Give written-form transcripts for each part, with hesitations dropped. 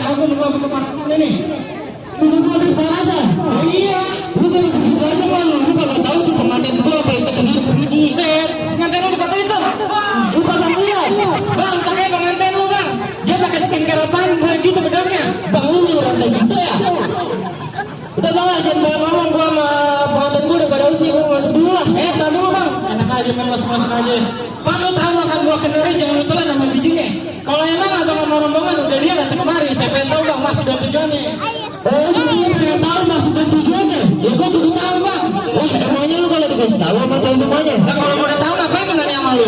tahu lu apa kemana nih? Lu gua bahasa. Oh iya. Lu kan begitu aja mah lu kagak tahu tuh komandan gua apa itu begitu. Buset, pengantin lu dikata itu. Lu kagak lihat. Bang, pakai pengantin lu bang. Dia pakai skincare apaan? Bukan gitu benernya. Bang lu nyuruh kayak gitu ya. Udah bang, jangan banyak ngomong, gua sama pengantin gua udah pada usia, gua masuk dulu lah. Tahu dulu bang. Enak aja main masuk-masuk aja. Pak lu tahu akan gua kenari jangan lu telan sama bijinya. Kalau emang abang sama rombongan udah dia datang kemari, saya pengen tahu bang maksud dan tujuannya. Oh, jadi lu pengen tahu maksud dan tujuannya? Ya gua kudu tahu bang. Wah, emangnya lu kalau dikasih tahu sama tuan rumahnya? Nah kalau mau udah tahu ngapain lu nanya sama lu?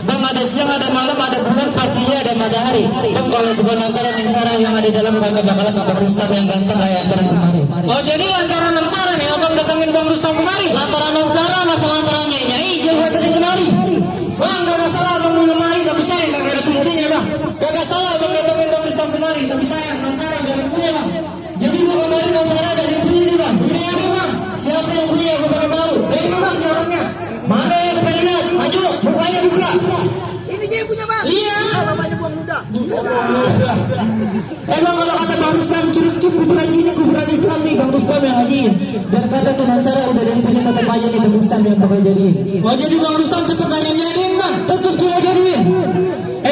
Bang, ada siang, ada malam, ada bulan, pastinya ada matahari. Bang, kalau bukan lantaran yang sarah yang ada di dalam kami bakalan Bang Rustam yang ganteng kayak antaran kemarin. Oh jadi lantaran Bang Sarah nih abang datengin Bang Rustam kemari? Lantaran yang sarah, masalah lantarannya nyai jauh dari kemari. Bang gak salah abang mau lemari tapi sayang gak ada kuncinya bang. Gak salah abang datengin Bang Rustam kemari tapi sayang Bang Sarah gak ada punya bang. Jadi Bang kemarin Bang Sarah ada yang punya ini bang. Punya apa bang? Siapa yang punya? Aku pengen tahu. Ini bang orangnya. Mana yang pengen lihat? Maju, mukanya buka. Ini dia yang punya bang. Iya. Namanya buang muda. Bang, kalau kata Bang Rustam cukup kubur haji ini kuburan Islam nih Bang Rustam yang hajiin. Dan kata Tuhan Sarah udah ada yang punya tetap aja nih Bang Rustam yang bakal jadiin. Oh jadi Bang Rustam tetap gak jadiin bang? Tetap cuma jadiin.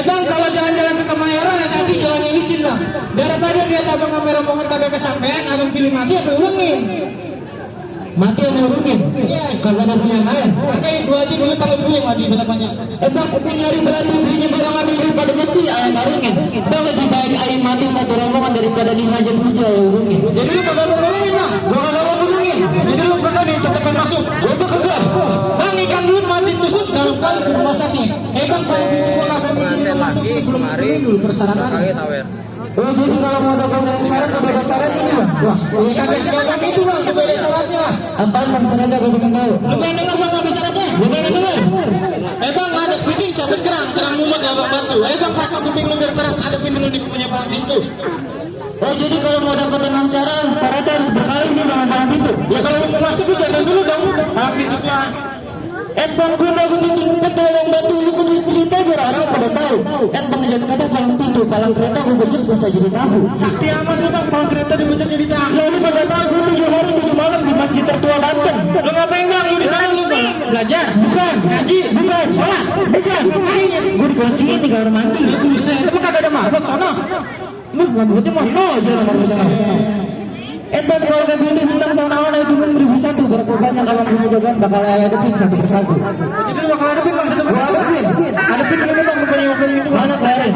Bang kalau jalan-jalan ke Kemayoran ya tadi jalannya licin bang. Daripada dia abang sama rombongan kagak kesampean, abang pilih mati apa ulungin? Mati sama urungin. Iya. Kagak ada punya lain. Oke, gua aja dulu kalau punya mati banyak. Bang, kuping nyari berarti belinya barang ambil pada mesti ayam barungin. Bang, lebih baik ayam mati satu rombongan daripada dihajar mesti ayam urungin. Jadi lu kagak mau ngurungin bang? Gua kagak mau urungin. Jadi lu kagak nih tetepan masuk? Gua tuh kagak. Bang ikan dulu mati tusuk dalam kali ke rumah sakit. Bang kalau gitu gua kagak izinin masuk sebelum ini dulu persyaratan. Oh, jadi kalau mau datang dari syarat berbeda syarat ini bang? Wah, Iya kagak syarat itu bang, beda syaratnya lah. apaan bang syaratnya gua pengen tahu. Lu pengen denger bang apa syaratnya? Gua pengen dengar. Bang ada kuping cabut kerang mumet labak batu. Bang pasang kuping lu biar terang, ada dulu di punya palang pintu. Oh, jadi kalau mau dapat enam syaratnya harus berkali nih bang palang pintu. Ya kalau lu mau masuk lu jalan dulu dong, palang pintu bang. Bang, gue mau bikin petualang batu lu kudu cerita biar orang pada tahu. Bang, jangan kata palang pintu, palang kereta gue bejek bisa jadi tahu. Sakti amat lu bang, palang kereta dibujak jadi tahu. Lalu pada tahu gue 7 hari 7 malam di masjid tertua Banten. Lu ngapain bang? Lu di sana lu bang? Belajar? Bukan, Ngaji? bukan, Sholat? bukan. Gue dikunciin di kamar mandi. Buset, emang kagak ada marbot sana? Lu rambutnya mah no aja nomor besar. Bang, kalau gak butuh bintang sama awan itu kan 1001. Berapa banyak kalau punya jagoan bakal hadapin satu persatu. Jadi lu bakal hadapin bang satu Gua hadapin. Hadapin dulu bang, bukannya wakil itu bang. Mana kemarin?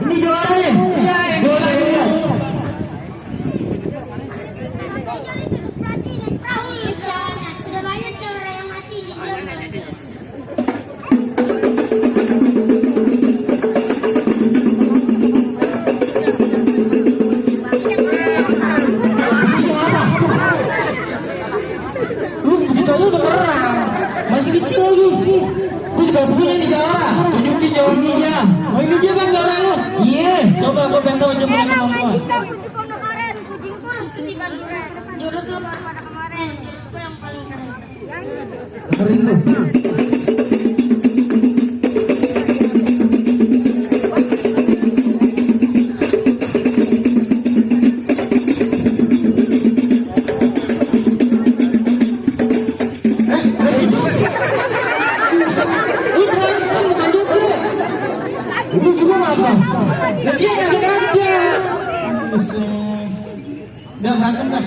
Ini jawabannya. Iya, Gua udah lihat. Sudah banyak orang yang mati di dalam. Lu begitu aja udah merang. Masih kecil lagi. Gue juga punya di Jawa. Tunjukin jawabannya. Oh ini dia bang jawaban lu. Iya. Coba gua pengen tahu aja punya kemampuan. Jurus lu baru pada kemarin, jurusku yang paling keren. Kering lu. Lu berantem bukan juga. Lu juga apa? Lah dia nggak aja. Buset. Udah berantem dah.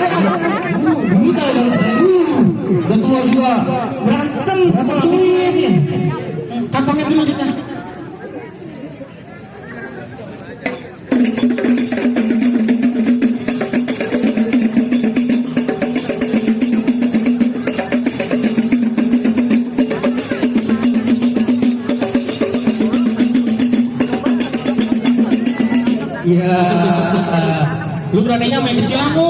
Bisa dong. Udah tua juga. Berantem sini sih. Kantongnya dulu kita. Iya. Lu beraninya main kecil aku.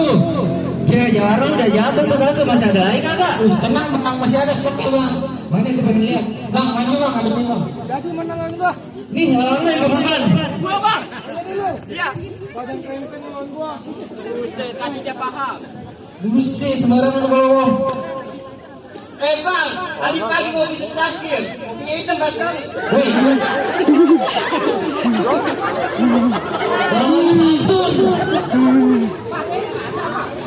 Ya, Jarang udah jatuh tuh satu masih ada lagi kakak. Tenang, masih ada stok tuh bang. Mana itu pengen lihat? Bang, maju bang, hadapin bang. Jadi menangan gua. Nih halangan yang kebukan. Gua bang. Dulu. Iya. Badan krempeng lawan gua. Buset, kasih dia paham. Buset, sembarangan kalau. Bang, tadi pagi mau bisa cakir. Kopinya hitam batal. Woi. Orang mantul.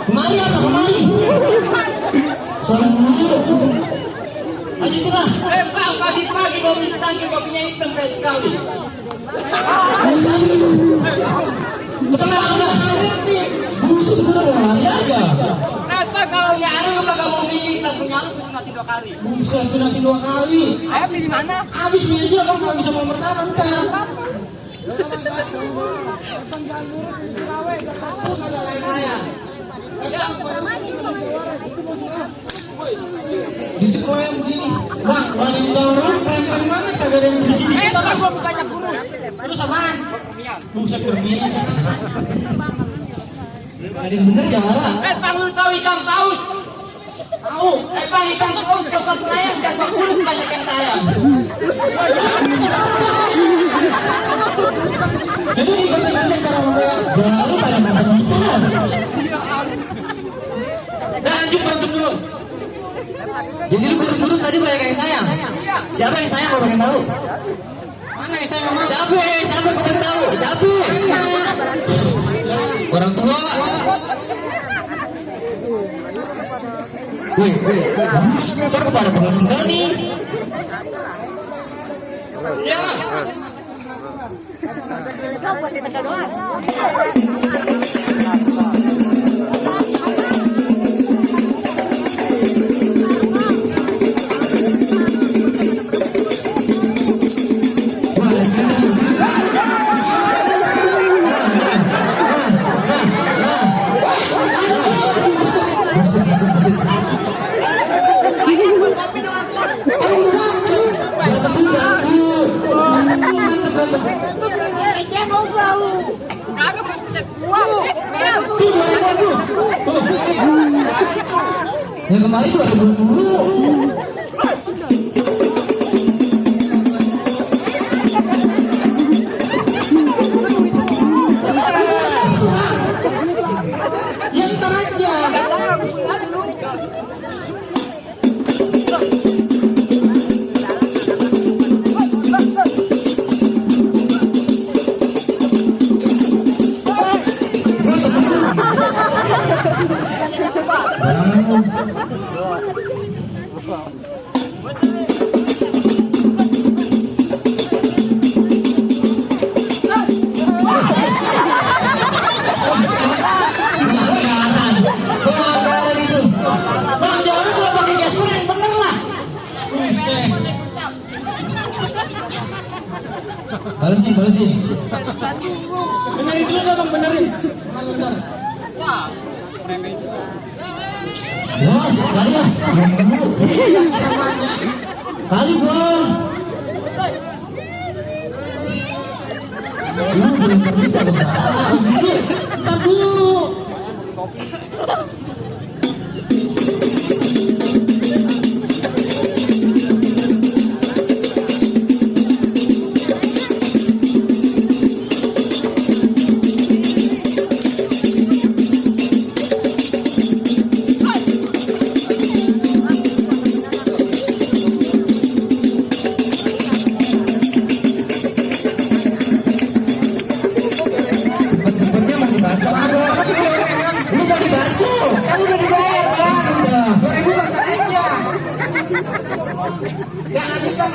Kemari apa kemari? Soalnya dulu. Ayo itu lah. Bang, pagi-pagi mau bisa cakir. Kopinya hitam kayak sekali. Tenang aja. Buset itu udah lari aja. Bang, kalau nyari lu kagak mau bikin. Kita punya lu sunat 2 kali. Bisa sunatin 2 kali. Ayo pilih mana? Habis punya dia kan nggak bisa mau pertama ntar. Itu kok yang begini. Bang, paling dorong krempeng mana kagak ada yang di sini. Tapi gua banyak kurus. Terus apaan? Buset berminyak. Ada yang bener Jara. Bang, lu tahu ikan paus? Tahu. Bang, ikan paus coklat layang dan kurus banyak yang sayang. Itu dibacak-bacak cara membayar. Jara pada makan ikan. Lanjut berantem dulu. Jadi lu kurus-kurus tadi banyak yang sayang. Siapa yang sayang kau pengen tahu? Mana yang saya nggak mau? Siapa kau pengen tahu? Siapa? Orang tua. Wih, ntar kepada bakal sendal nih. Iya lah. Yang kemarin 2020. Yang ntar aja. Bang, jangan kalau pakai gas yang bener lah. Buset. Balesin. Benerin dulu dah bang, benerin. Malu ntar. Wah, kali ya. Samanya. Kali bang. Belum berita kok. Ntar dulu. Sempet-sempetnya masih baca. Lu mau dibaca? Kan udah dibayar bang. Sudah. 2000 bakal aja. Ya lanjut bang.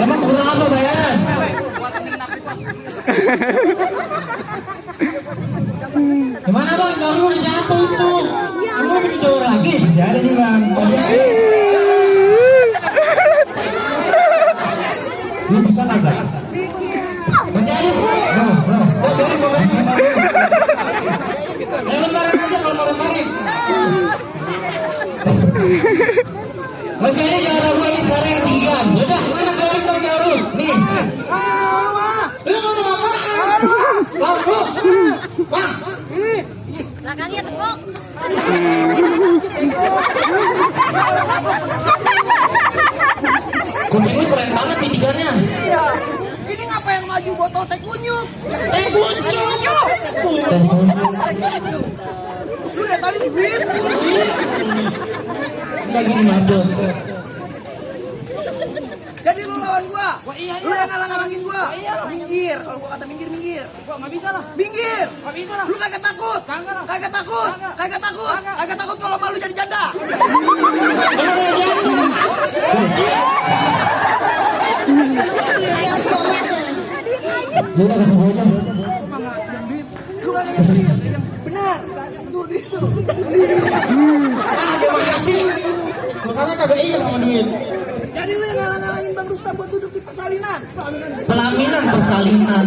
Emang kurang apa bayaran? Gimana bang? Kamu udah jatuh itu. Kamu mau bikin jauh lagi? Masih ada nih bang. Belakangnya tepuk. Kuning lu keren banget nih tiganya. Iya. Ini ngapa yang maju botol teh kunyuk? Teh buncung. Lu lihat tadi duit. Lagi di mabuk. Jadi lu lawan gua. Lu yang ngalang-ngalangin gua. Minggir. Kalau gua kata minggir, minggir. Gua enggak bisa lah. Minggir. Enggak bisa lah. Lu kagak takut. Kagak takut. Kagak takut. Kagak takut kalau malu jadi janda. Lu udah kasih aja. Lu kagak yang bener. Benar. Tuh itu. Terima kasih. Makanya kagak iya sama duit. Jadi lu yang ngalang-ngalangin Bang Rustam buat duduk di persalinan. Pelaminan persalinan.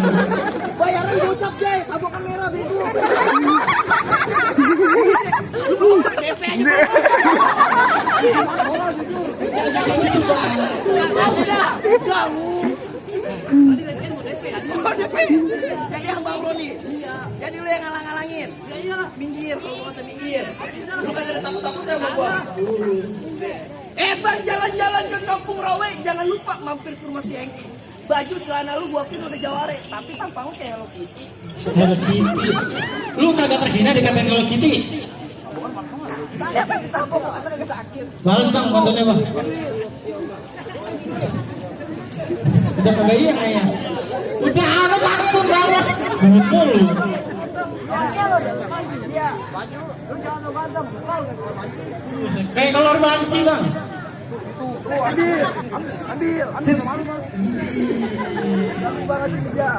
Bayaran gocap, Jay. Tabokan merah itu. DP aja. Udah lu. Jadi yang Bang Roni. Jadi lu yang ngalang-ngalangin. Ya iyalah, minggir kalau gua kata minggir. Lu kagak ada takut-takutnya sama gua. Bang, jalan-jalan ke Kampung Rawe, jangan lupa mampir ke rumah si Hengki. Baju celana lu gua udah jaware, tapi tampang lu kayak Hello Kitty. Hello Kitty. Lu kagak terhina dikatain Hello Kitty. Saya kan ditampung, kata kagak sakit. Balas bang kontennya bang. Udah kagak iya kayaknya. Udah ada waktu balas. Mulu. Iya, baju lu jangan lu ganteng. Kayak kolor banci bang. Ambil.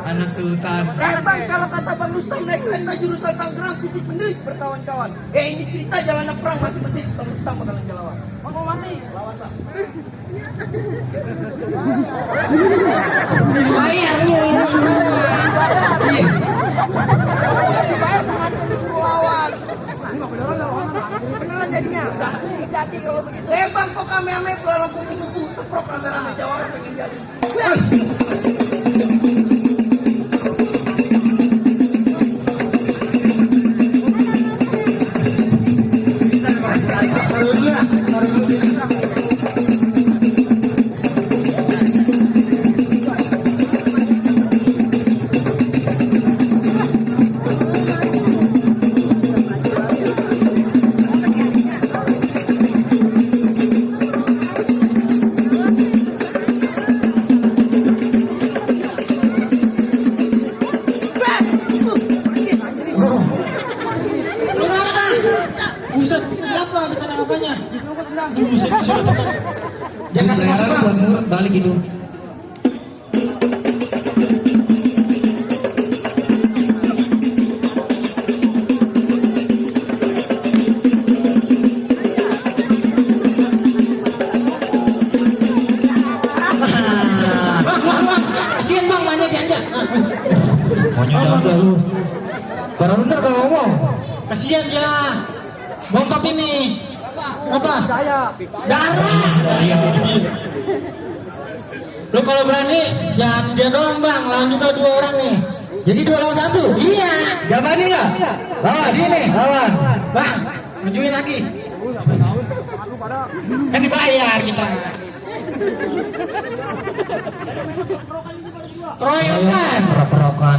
Anak sultan. Bang, kalau kata Bang Rustam naik kereta jurusan Tangerang, sisi menit berkawan-kawan. Ini cerita jalan perang mati menit, Bang Rustam bakalan lawan. Mau mati? Lawan Bang. Bayar lu. Dibayar pengantin disuruh lawan. Beneran jadinya. Jadi kalau begitu, Bang, kok kame-ame pulang kupu-kupu, teprok rame-rame Jawara pengen jadi. Buset, kenapa kita namanya? Buset, jangan kasih masuk bang. Buat mulut balik itu. Kasian bang, banyak janda. Monyet dah lu. Barang bener kalau ngomong. Kasian dia. Bontot ini. Apa? Darah. Lu kalau berani jangan dia doang bang, lawan juga 2 orang nih. Jadi 2 lawan 1. Iya. Jabani nggak? Lawan. Dia nih. Lawan. Bang, majuin lagi. Kan dibayar kita. Keroyokan. Perok-perokan.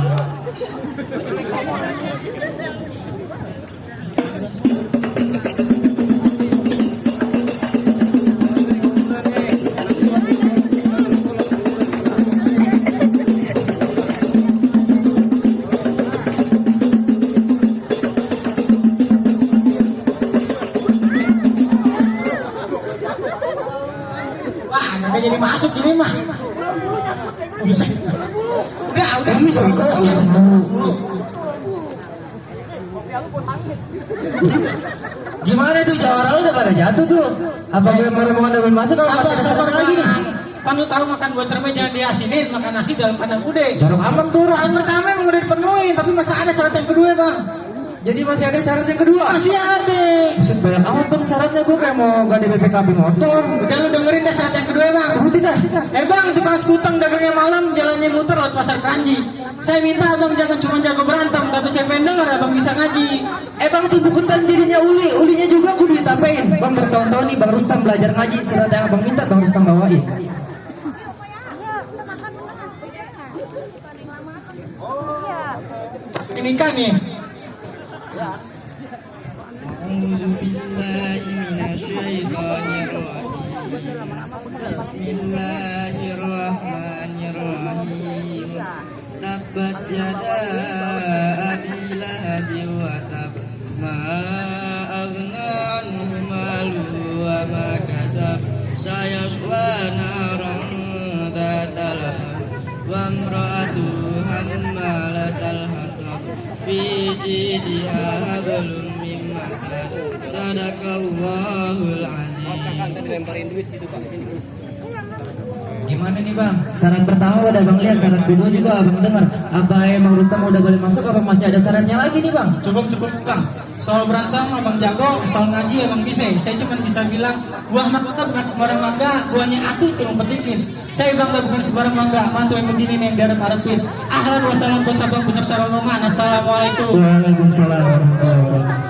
Wah, nggak jadi masuk ini mah. Bisa. Udah bisa. Gimana tuh Jawara lu udah pada jatuh tuh? Apa gue baru mau ngambil masuk kalau masih ada Sabar lagi nih? Kan lu tahu makan buat cermin jangan diasinin, makan nasi dalam kandang kude. Jarum aman tuh. Yang pertama emang udah dipenuhin, tapi masa ada syarat yang kedua bang. Jadi masih ada syarat yang kedua? Masih ada. Buset banyak amat bang syaratnya, gue kayak mau ganti BPKB motor. Udah lu dengerin dah syarat yang kedua bang. Sebutin dah. Bang, tukang skutang dagangnya malam, jalannya muter lewat pasar Keranji. Saya minta abang jangan cuma jago berantem, tapi saya pengen denger abang bisa ngaji. Bang tuh bukutan jadinya ulinya juga kudu ditapein. Bang bertahun-tahun nih Bang Rustam belajar ngaji, surat yang abang minta Bang Rustam bawain. Ini kan nih. أعوذ بالله من الشيطان الرجيم بسم الله الرحمن الرحيم تبت يدا أبي لهب وتب ما أغنى عنه ماله وما كسب سيصلى نارا ذات لهب وامرأته حمالة الحطب في جيدها حبل من مسد صدق الله العظيم. Gimana nih bang? Syarat pertama udah bang lihat, syarat kedua juga abang dengar. Apa emang Rustam udah boleh masuk? Apa masih ada syaratnya lagi nih bang? Cukup bang. Soal berantem abang jago, soal ngaji abang bisa. Saya cuma bisa bilang buah mangga bukan sembarang mangga, buahnya aku tolong petikin. Saya bangga bukan sembarang mangga, mantu yang begini nih yang diharap-harapin. Ahlan wassalam buat abang beserta rombongan. Assalamualaikum. Waalaikumsalam warahmatullahi wabarakatuh.